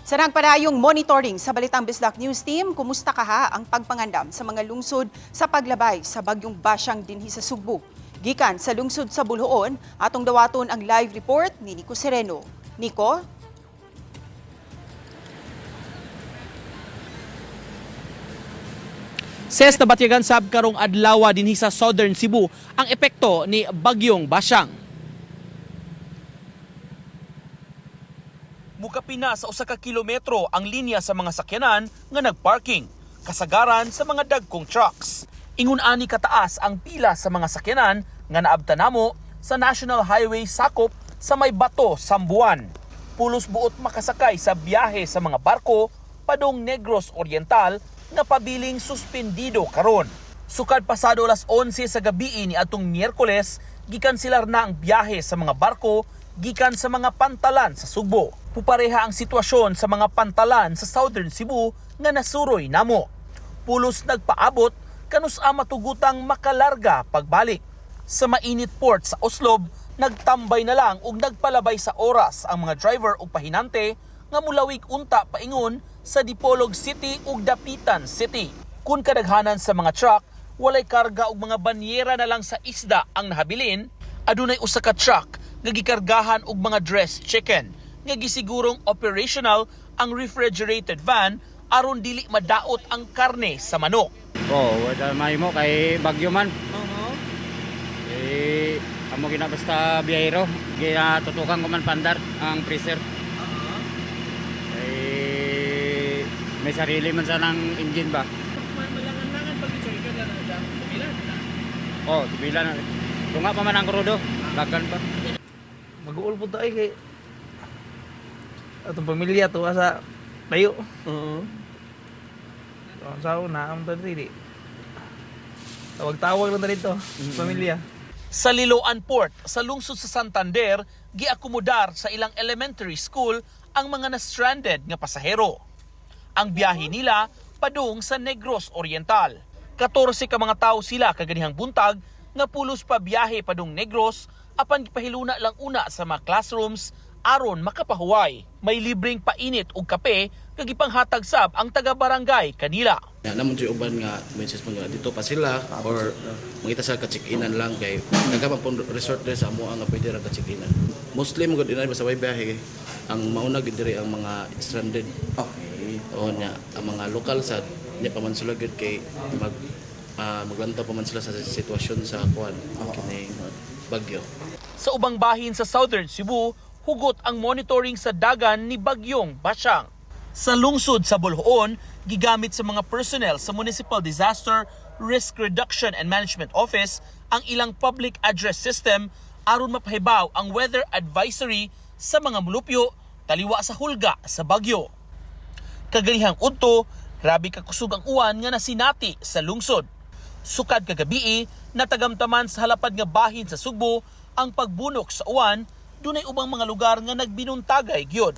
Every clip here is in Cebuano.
Sa nagpadayong monitoring sa Balitang Bisdak News Team, kumusta kaha ang pagpangandam sa mga lungsod sa paglabay sa bagyong Basyang dinhi sa Sugbo? Gikan sa lungsod sa Bolhoon, atong dawaton ang live report ni Nico Sereno. Nico? Ses, nabatyagan sab karong adlaw dinhi sa Southern Cebu ang epekto ni Bagyong Basyang. Mukapina sa 1 ka kilometro ang linya sa mga sakyanan nga nagparking, kasagaran sa mga dagkong trucks. Ingon ani kataas ang pila sa mga sakyanan nga naabtan namo sa National Highway sakop sa may Bato, Sambuan. Pulos buot makasakay sa biyahe sa mga barko padong Negros Oriental nga pabiling suspendido karon. Sukad pasado alas 11 sa gabi ni atong Miyerkules, gikanselar na ang biyahe sa mga barko gikan sa mga pantalan sa Sugbo. Pupareha ang sitwasyon sa mga pantalan sa Southern Cebu nga nasuroy namo. Pulos nagpaabot kanus-a matugutang makalarga pagbalik. Sa mainit port sa Oslob, nagtambay na lang og nagpalabay sa oras ang mga driver ug pahinante nga mulawig unta paingon sa Dipolog City ug Dapitan City. Kung kadaghanan sa mga truck, walay karga og mga banyera na lang sa isda ang nahabilin, adunay usa ka truck nga gikargahan og mga dressed chicken nga gisigurong operational ang refrigerated van aron dili madaot ang karne sa manok. Oh, wala may mo kay bagyo man. Eh, amo gina basta biyahero, gina tutukan ko man pandar ang freezer. Eh, may sarili man sa ng engine ba? Oh, tubila na. Tunga pa man ang krudo, dagan pa. Mag-uul po tayo kay atong pamilya tuwa sa layo. Oo. Ang sao na ang diri. Tawag-tawag lang ta dito, pamilya. Sa Liloan Port, sa lungsod sa Santander, giakomodar sa ilang elementary school ang mga na-stranded nga pasahero. Ang biyahe nila padung sa Negros Oriental. 14 ka mga tao sila kaganihang buntag nga pulos pa biyahe padung Negros apan gipahiluna lang una sa mga classrooms aron makapahuway. May libreng painit og kape nga gipanghatag sab ang taga-barangay kanila. Ya, naman jud uban nga menses man nga dito pa sila or mangita sa ka-check-inan lang kay daghan pong resort diri sa amo nga pwede ra ka-check-inan. Mostly mo gud inay basta way biyahe ang mauna gud diri ang mga stranded. Okay. O nya ang mga lokal sa nya pa man sila gud kay maglantaw pa man sila sa sitwasyon sa kuan kining bagyo. Sa ubang bahin sa Southern Cebu, hugot ang monitoring sa dagan ni Bagyong Basyang. Sa lungsod sa Bolhoon, gigamit sa mga personnel sa Municipal Disaster Risk Reduction and Management Office ang ilang public address system aron mapahibaw ang weather advisory sa mga mulupyo taliwa sa hulga sa bagyo. Kaganihang udto, grabe kakusog ang uwan nga nasinati sa lungsod. Sukad kagabii, natagamtaman sa halapad nga bahin sa Sugbo ang pagbunok sa uwan, dunay ubang mga lugar nga nagbinuntagay gyud.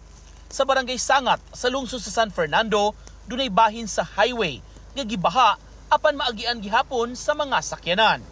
Sa barangay Sangat, sa lungsod sa San Fernando, dunay bahin sa highway nga gibaha apan maagian gihapon sa mga sakyanan.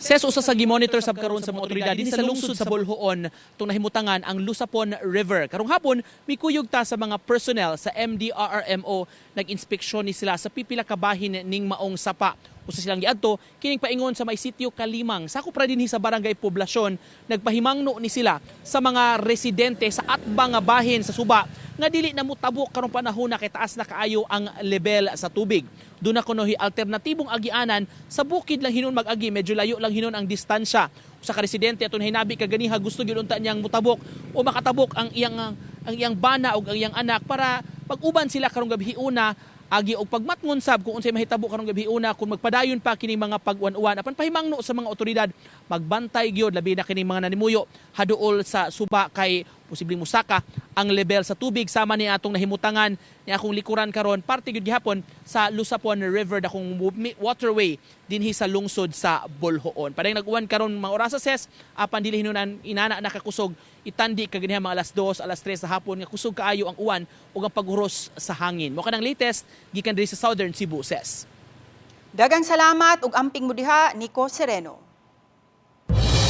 Ses, usa sa gimonitor sab karon sa mga otoridad din sa lungsod sa Bolhoon tung nahimutangan ang Lusapon River. Karong hapon mikuyog ta sa mga personnel sa MDRRMO, nag-inspeksyon ni sila sa pipila ka bahin ning maong sapa. Usa silang giadto kining paingon sa may sitio Kalimang. Sakop ra dinhi sa barangay Poblasyon, nagpahimangno ni sila sa mga residente sa atbang nga bahin sa suba nga dili na mutabok karong panahon na kay taas na kaayo ang level sa tubig. Doon na kunohi alternatibong agianan sa bukid lang hinon mag-agi, medyo layo lang hinon ang distansya. Usa ka residente aton hinabi kaganiha gusto gyud unta niyang mutabok o makatabok ang iyang bana ug ang iyang anak para pag-uban sila karong gabi una agi og pagmatngon sab kung unsay mahitabo karong gabi una kung magpadayon pa kining mga pag-uwan-uwan apan pahimangno sa mga otoridad magbantay gyud labi na kining mga nanimuyo haduol sa suba kay posibleng musaka ang level sa tubig sama ni atong nahimutangan ni akong likuran karon parte gyud gihapon sa Lusapon River, dakong waterway dinhi sa lungsod sa Bolhoon. Padayong nag-uwan karon mga orasa, ses, apan dili hinunan inana nakakusog itandi kaganiha mga alas 2, alas 3 sa hapon nga kusog kaayo ang uwan ug ang paghuros sa hangin. Mo kanang latest gikan diri sa Southern Cebu, ses. Dagang salamat ug amping mo diha, Nico Sereno.